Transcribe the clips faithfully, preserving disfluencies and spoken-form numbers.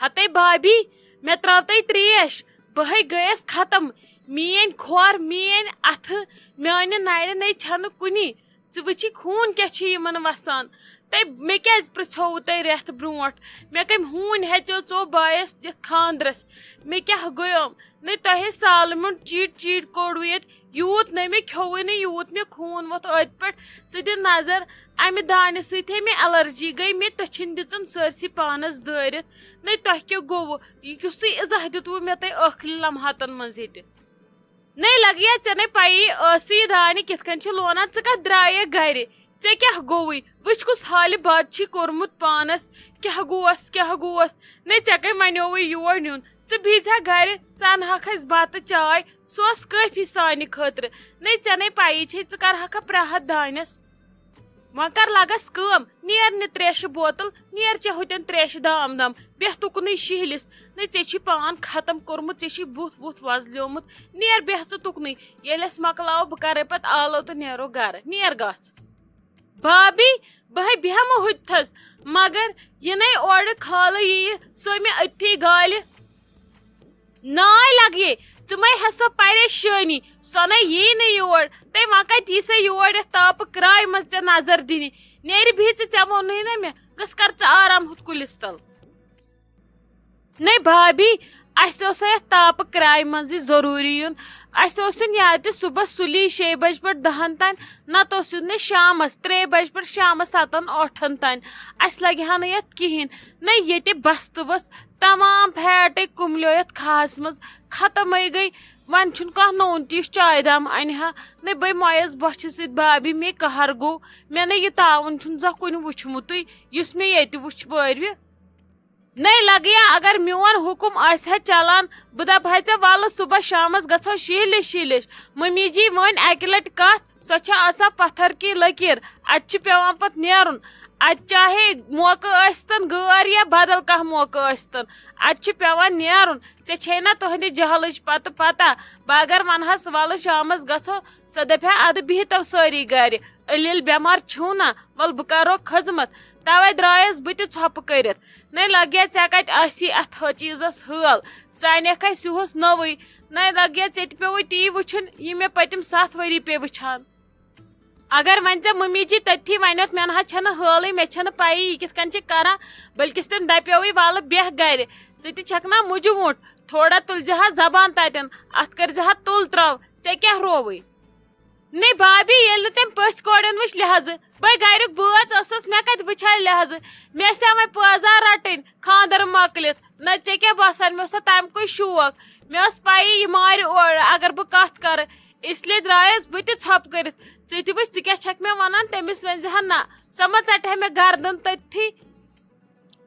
ہتے بھابی، مےٚ ترٛٲو تۄہہِ ترٛیش، بہٕ ہے گٔیَس ختم۔ میٲنۍ کھۄر، میٲنۍ اَتھٕ، میانہِ نرِ نے چھنہٕ کُنی۔ ژٕ وٕچھی خوٗن کیٛاہ چھُ یِمن وسان۔ تۄہہِ، مےٚ کیٛازِ پرٛژھووُ تۄہہِ رٮ۪تھ برونٛٹھ؟ مےٚ کٔمۍ ہوٗنۍ ہیٚژیو ژو بایس دِتھ خاندرس؟ مےٚ کیٛاہ گوٚیوم؟ نے تۄہے سالمُنڈ چیٖٹ چیٖٹ کوٚڑوُ ییٚتہِ۔ یوٗت نے مےٚ کھیوٚوُے نہٕ، یوٗت مےٚ خوٗن ووٚتھ أتھۍ پٮ۪ٹھ۔ ژٕ دِ نظر، امہِ دانہِ سۭتۍ ہے مےٚ الرجی گٔے، مےٚ تٔچھِنۍ دِژٕن سٲرسٕے پانس دٲرِتھ۔ نے تۄہہِ کیٛاہ گوٚوُ؟ یہِ کُس تُہۍ اِزاہ دیُتوُ مےٚ تۄہہِ ٲخری لمحاتن منٛز ییٚتہِ؟ نے لگیا ژےٚ نے پیی ٲسٕے یہِ دانہِ کِتھ کٔنۍ چھِ لونان، ژٕ کتھ درٛایکھ گرِ؟ ژےٚ کیٛاہ گوٚوُے؟ وٕچھ کُس حالہِ بد چھی کوٚرمُت پانس۔ کیٛاہ گوس، کیٛاہ گوس؟ نے ژےٚ کٔمۍ ونیووُے یور نیُن؟ ژٕ بِہزِ ہا گرِ، ژٕ انہٕ ہاکھ اسہِ بتہٕ چاے، سُہ اوس کٲفی سانہِ خٲطرٕ۔ نے ژےٚ نے پیی چھے، ژٕ کرہاکھا پرٛاہتھ دانٮ۪س؟ وۄنۍ کر لگس کٲم، نیر نہِ تریشہِ بوتل، نیر چےٚ ہُتٮ۪ن تریشہِ دام دام، بیٚہہ تُکنُے شِہلِس۔ نے ژےٚ چھُے پان ختم کوٚرمُت، ژےٚ چھُے بُتھ وُتھ وۄزلیومُت، نیر بیٚہہ ژٕ تُکنُے۔ ییٚلہِ أسۍ مۄکلاوو، بہٕ کرے پتہٕ آلو تہٕ نیرو گرٕ، نیر گژھ۔ بھابی، بہٕ ہے بیٚہمہٕ ہُتھس، مگر یہِ نے اورٕ خالہٕ یِیہِ، سۄ مےٚ أتھی گالہِ۔ ناے لگیے، ژٕ مے ہےٚ سۄ پریشٲنی، سۄ نے یی نہٕ یور۔ تٔمۍ وۄنۍ کتہِ یی سۄ یور یتھ تاپہٕ کرایہِ منٛز ژےٚ نظر دِنہِ؟ نیرِ بِہہِ ژٕ، ژےٚ ووٚنُے نہ مےٚ، گٔژھ کر ژٕ آرام ہُتھ کُلِس تل۔ نے بھابی، اسہِ اوس یتھ تاپہٕ کرایہِ منٛزٕے ضروٗری یُن۔ اسہِ اوس یُن یا تہِ صُبحس سُلی شیٚیہِ بجہِ پٮ۪ٹھ دہن تام، نتہٕ اوس یُن نے شامس ترٛیٚیہِ بجہِ پٮ۪ٹھ شامس ستن ٲٹھن تام۔ اسہِ لگہِ ہا نہٕ یتھ کہیٖنۍ۔ نے ییٚتہِ بستہٕ ؤژھ، تمام فیٹے کُملیو یتھ کھاہس منٛز، ختمے گٔے۔ وۄنۍ چھُنہٕ کانٛہہ نوٚن تہِ یُس چایہِ دام انہِ ہا۔ نے بے مۄیس بۄچھِ سۭتۍ بھابی، مے قہر گوٚو۔ مےٚ نے یہِ تاوُن چھُنہٕ زانٛہہ کُنہِ وُچھمُتُے، یُس مے ییٚتہِ وُچھ وٲروِ۔ نے لگیا، اگر میون حُکُم آسہِ ہا چلان، بہٕ دپہٕ ہا ژےٚ، ولہٕ صُبحس شامس گژھو شیٖلِش شیٖلِش۔ ممی جی ؤنۍ اکہِ لٹہِ کتھ، سۄ چھےٚ آسان پتھر کی لکیر۔ اتہِ چھُ پیوان پتہٕ نیرُن۔ اتہِ چاہے موقعہٕ ٲسۍتن غٲر یا بدل کانٛہہ موقعہٕ ٲسۍتن، اتہِ چھُ پیوان نیرُن۔ ژےٚ چھے نا تُہنٛدِ جہلٕچ پتہٕ پتہ؟ بہٕ اگر ونہس، ولہٕ شامس گژھو، سۄ دپہِ ہا، ادٕ بِہتو سٲری گرِ، علیل بٮ۪مار چھُو نا، ول بہٕ کرو خدمت۔ توے درایس بہٕ تہِ ژھۄپہٕ کٔرِتھ۔ نے لگیا، ژےٚ کتہِ آسی اتھ چیٖزس حٲل؟ ژٕ انکھ اسہِ یُہُس نوٚوُے۔ نے لگیا، ژےٚ تہِ پیوٚوُے تی وٕچھُن، یہِ مےٚ پٔتِم ستھ ؤری پیٚیہِ وٕچھان۔ اگر وۄنۍ ژےٚ ممی جی تٔتھی ونیوتھ، مےٚ نہ حظ چھنہٕ حٲلٕے، مےٚ چھنہٕ پیی یہِ کِتھ کٔنۍ چھِ کران، بلکِس تٔمۍ دپیووُے، ولہٕ بیٚہہ گرِ، ژٕ تہِ چھکھ نا مُجہِ ووٗنٛٹھ، تھوڑا تُلزِ ہا زبان تتٮ۪ن، اتھ کٔرزِ ہا تُل ترٛاو، ژےٚ کیٛاہ رووُے؟ نے بھابی، ییٚلہِ نہٕ تٔمۍ پٔژھۍ کورٮ۪ن وٕچھ لحاظہٕ، بے گرُک بٲژ ٲسٕس، مےٚ کتہِ وٕچھِ ہا لحاظہٕ؟ مےٚ ٲسۍ وۄنۍ پٲزار رٹٕنۍ خاندر مۄکلِتھ۔ نہ، ژےٚ کیٛاہ باسان، مےٚ اوس نہ تمہِ کُے شوق۔ مےٚ ٲس پیی یہِ مارِ اورٕ اگر بہٕ کتھ کرٕ، اس لیے درایس بہٕ تہِ ژھۄپہٕ کٔرِتھ۔ ژٕ تہِ وٕچھ، ژٕ کیٛاہ چھکھ مےٚ ونان؟ تٔمِس ؤنۍ زِ ہا نہ، سۄ ما ژٹہِ ہا مےٚ گردن تٔتھی۔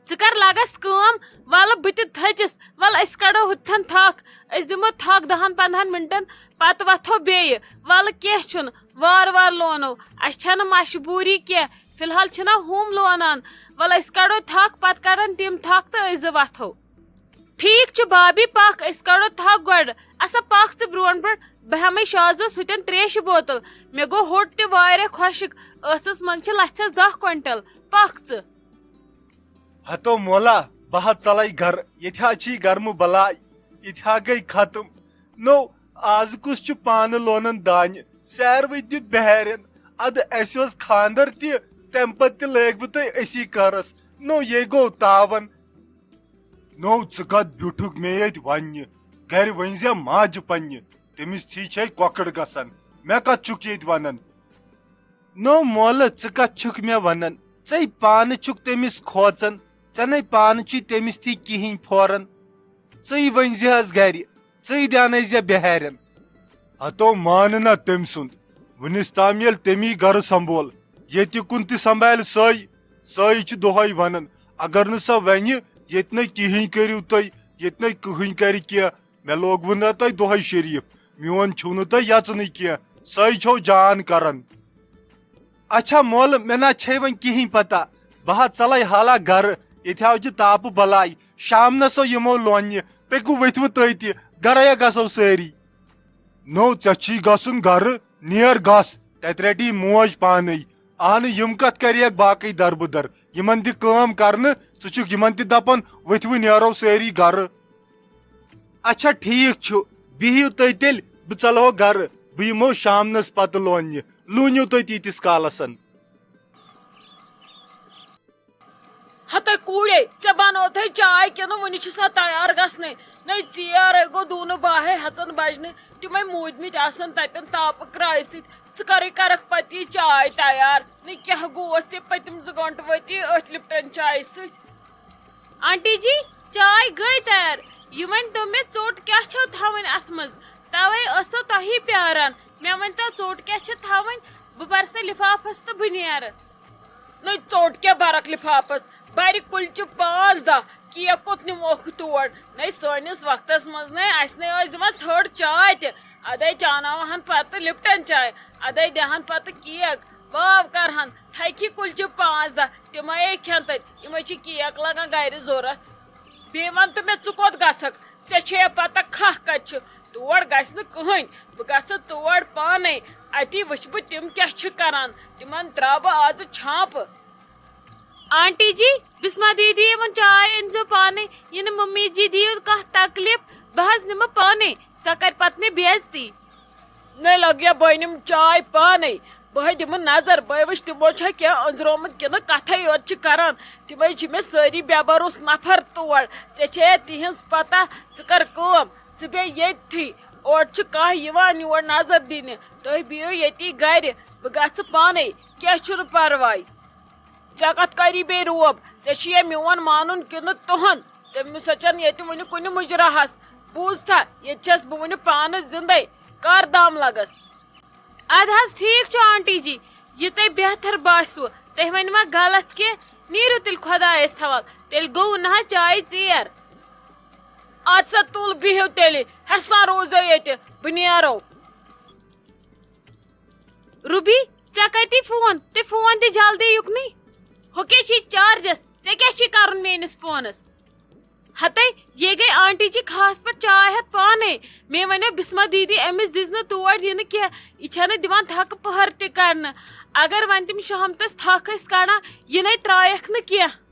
ژٕ کر لگس کٲم، ولہٕ بہٕ تہِ تھٔچِس، ولہٕ أسۍ کڑو ہُتھن تھکھ، أسۍ دِمو تھکھ دہن پندہن منٹن، پتہٕ وتھو بیٚیہِ۔ ولہٕ کینٛہہ چھُنہٕ، وارٕ وارٕ لونو، اسہِ چھنہٕ مجبوٗری کینٛہہ، فی الحال چھِنہ ہُم لونان۔ ولہٕ أسۍ کڑو تھکھ، پتہٕ کرن تِم تھکھ تہٕ أسۍ زٕ وتھو۔ ٹھیک چھُ بابی، پکھ أسۍ کڑو تھکھ گۄڈٕ۔ اسا پکھ ژٕ برونٛٹھ برونٛٹھ، بہٕ ہٮ۪مے شازس ہُتٮ۪ن تریشہِ بوتل۔ مےٚ گوٚو ہوٚٹ تہِ واریاہ خۄشک، ٲسس منٛز چھِ لژھٮ۪س دَہ کوینٹل۔ پکھ ژٕ۔ ہتو مولا، بہٕ ہا ژلے گرٕ، ییٚتہِ ہا چھی گرمہٕ بلاے، ییٚتہِ ہا گٔے ختم۔ نو، آز کُس چھُ پانہٕ لونان دانہِ؟ سیروٕے دیُت بہارٮ۪ن۔ ادٕ اسہِ اوس خاندر تہِ، تمہِ پتہٕ تہِ لٲگۍ بہٕ تُہۍ أسی قہرس۔ نو، یے گوٚو تاون۔ نو، ژٕ کتھ بیوٗٹھُکھ مےٚ ییٚتہِ وننہِ؟ گرِ ؤنۍ زِ ماجہِ پننہِ، تٔمِس تھی چھے کۄکٕر گژھان۔ مےٚ کتھ چھُکھ ییٚتہِ ونان؟ نو مولہٕ، ژٕ کتھ چھُکھ مےٚ ونان؟ ژے پانہٕ چھُکھ تٔمِس کھوژان، ژےٚ نے پانہٕ چھُے تٔمِس تھی کِہیٖنۍ پھوران۔ ژٕے ؤنۍ زِ حظ گرِ، ژٕے دیانٲے زِ بہارٮ۪ن۔ ہتو مانہٕ نا تٔمۍ سُنٛد، وُنِس تام ییٚلہِ تٔمی گرٕ سنبول، ییٚتہِ کُن تہِ سنبھالہِ سۄے۔ سۄے چھِ دۄہے ونان، اگر نہٕ سۄ ونہِ، ییٚتہِ نے کِہیٖنۍ کٔرِو تُہۍ، ییٚتہِ نے کٕہٕنۍ کرِ کینٛہہ، مےٚ لوگوُ نہ تۄہہِ دۄہے شریٖف، میون چھُو نہٕ تۄہہِ یژنٕے کینٛہہ، سۄے چھو جان کران۔ اچھا مولہٕ، مےٚ نہ چھے وۄنۍ کِہیٖنۍ پتہ، بہٕ ہا ژلے حالا گرٕ، ییٚتہِ ہاو چھِ تاپہٕ بلاے، شام نہ سو یِمو لوننہِ، پٔکِو ؤتھِو تُہۍ تہِ، گرے ہا گژھو سٲری۔ نو، ژےٚ چھی گژھُن گرٕ، نیر گژھ، تتہِ رٹی موج پانے، اہنہٕ، یِم کتھ کریکھ باقٕے دربٕدر؟ یِمن دِ کٲم کرنہٕ، ژٕ چھُکھ یِمن تہِ دپان ؤتھِو نیرو سٲری گرٕ۔ اچھا ٹھیک چھُ، بِہِو تُہۍ تیٚلہِ، بہٕ ژلہو گرٕ، بہٕ یِمو شامنس پتہٕ لوننہِ، لوٗنِو تُہۍ تیٖتِس کالس۔ ہتے کوٗرے، ژےٚ بنوتھے چاے کِنہٕ وُنہِ چھِ سۄ تیار گژھنَے؟ نَے ژیر ہے گوٚو، دوٗنہٕ باہے ہَژَن بجنہِ۔ تِمے موٗدمٕتۍ آسَن تَتٮ۪ن تاپہٕ کرٛایہِ سۭتۍ۔ ژٕ کَرٕے کَرَکھ پَتہٕ یہِ چاے تیار؟ نَے کیٛاہ گوٚوس ژےٚ پٔتِم زٕ گٲنٛٹہٕ وٲتی أتھۍ لِپٹَن چایہِ سۭتۍ؟ آنٹی جی، چاے گٔے تیار۔ یہِ وۄنۍ دوٚپ مےٚ، ژوٚٹ کیٛاہ چھَو تھاوٕنۍ اَتھ منٛز؟ تَوَے ٲسو تۄہی پیاران۔ مےٚ ؤنۍتو، ژوٚٹ کیٛاہ چھِ تھاوٕنۍ؟ بہٕ بَرٕ سا لِفافَس تہٕ بہٕ نیرٕ۔ نٔے ژوٚٹ کیٛاہ برکھ لِفافس، برِ کُلچہِ پانٛژھ دَہ۔ کیک کوٚت نِموکھ تور؟ نٔے سٲنِس وقتس منٛز نٔے اَسہِ نٔے ٲسۍ دِوان ژھٔٹ چاے تہِ۔ اَدَے چاناوہن پتہٕ لِپٹن چاے، اَدَے دِہن پتہٕ کیک۔ واو کرہن، تھکہِ کُلچہِ پانٛژھ دَہ، تِمے ہے کھٮ۪ن تتہِ۔ یِمے چھِ کیک لگان گرِ ضوٚرتھ۔ بیٚیہِ وَن تہٕ مےٚ، ژٕ کوٚت گژھکھ؟ ژےٚ چھےٚ پتہ کھاہ کتہِ چھُ؟ تور گژھِ نہٕ کٕہٕنۍ۔ بہٕ گژھٕ تور پانے۔ اتی وٕچھٕ بہٕ تِم کیٛاہ چھِ کران۔ تِمن ترٛاوٕ بہٕ آزٕ چھانپہٕ۔ آنٹی جی، بسمہ دیدی یِمن چاے أنۍزیو پانے۔ یہِ نہٕ ممی جی دِیِو کانٛہہ تکلیف۔ بہٕ حظ نِمہٕ پانے۔ سۄ کرِ پتہٕ مےٚ بے عزتی۔ نَے لَگیا، بہٕ نِمہٕ چاے پانے۔ بہٕ ہے دِمہٕ نظر، بہٕ ہے وٕچھٕ تِمو چھا کینٛہہ أنٛزرومُت کِنہٕ کتھے یوت چھِ کران۔ تِمے چھِ مےٚ سٲری بے بروس نفر تور۔ ژےٚ چھے تِہنٛز پتہ، ژٕ کر کٲم، ژٕ بیٚہہ ییٚتھی۔ اورٕ چھُ کانٛہہ یِوان یور نظر دِنہِ، تُہۍ بِہِو ییٚتی گرِ، بہٕ گژھٕ پانے، کینٛہہ چھُنہٕ پرواے۔ ژےٚ کتھ کری بیٚیہِ روب؟ ژےٚ چھُیا میون مانُن کِنہٕ تُہُنٛد؟ تٔمِس سۭتۍ چھَنہٕ ییٚتہِ وُنہِ کُنہِ مُجراہس۔ بوٗزتھا، ییٚتہِ چھَس بہٕ وُنہِ پانہٕ زِندَے۔ کر دام لگس؟ اَدٕ حظ ٹھیٖک چھُ آنٹی جی، یہِ تۄہہِ بہتر باسِوٕ۔ تُہۍ ؤنِوا غلط کینٛہہ؟ نیٖرِو تیٚلہِ خۄدایَس حوال، تیٚلہِ گوٚو نہ حظ چایہِ ژیر۔ اَدٕ سا تُل، بِہِو تیٚلہِ، ہٮ۪سان روزو ییٚتہِ، بہٕ نیرو۔ روبی، ژےٚ کَتہِ فون؟ تہِ فون تہِ جلدی یُکنُے۔ ہُہ کیٛاہ چھی چارجس؟ ژےٚ کیٛاہ چھی کرُن میٲنِس فونس؟ ہتے، یے گٔے آنٹی جی خاص پٲٹھۍ چاے ہٮ۪تھ پانے۔ مےٚ وَنیو بسمہ دیدی، أمِس دِژ نہٕ تور یِنہٕ کینٛہہ۔ یہِ چھَنہٕ دِوان تھکہٕ پٔہر تہِ کرنہٕ۔ اگر وۄنۍ تِم شامتس تھکھ ٲسۍ کڑان، یہِ نے ترٛایَکھ نہٕ کینٛہہ۔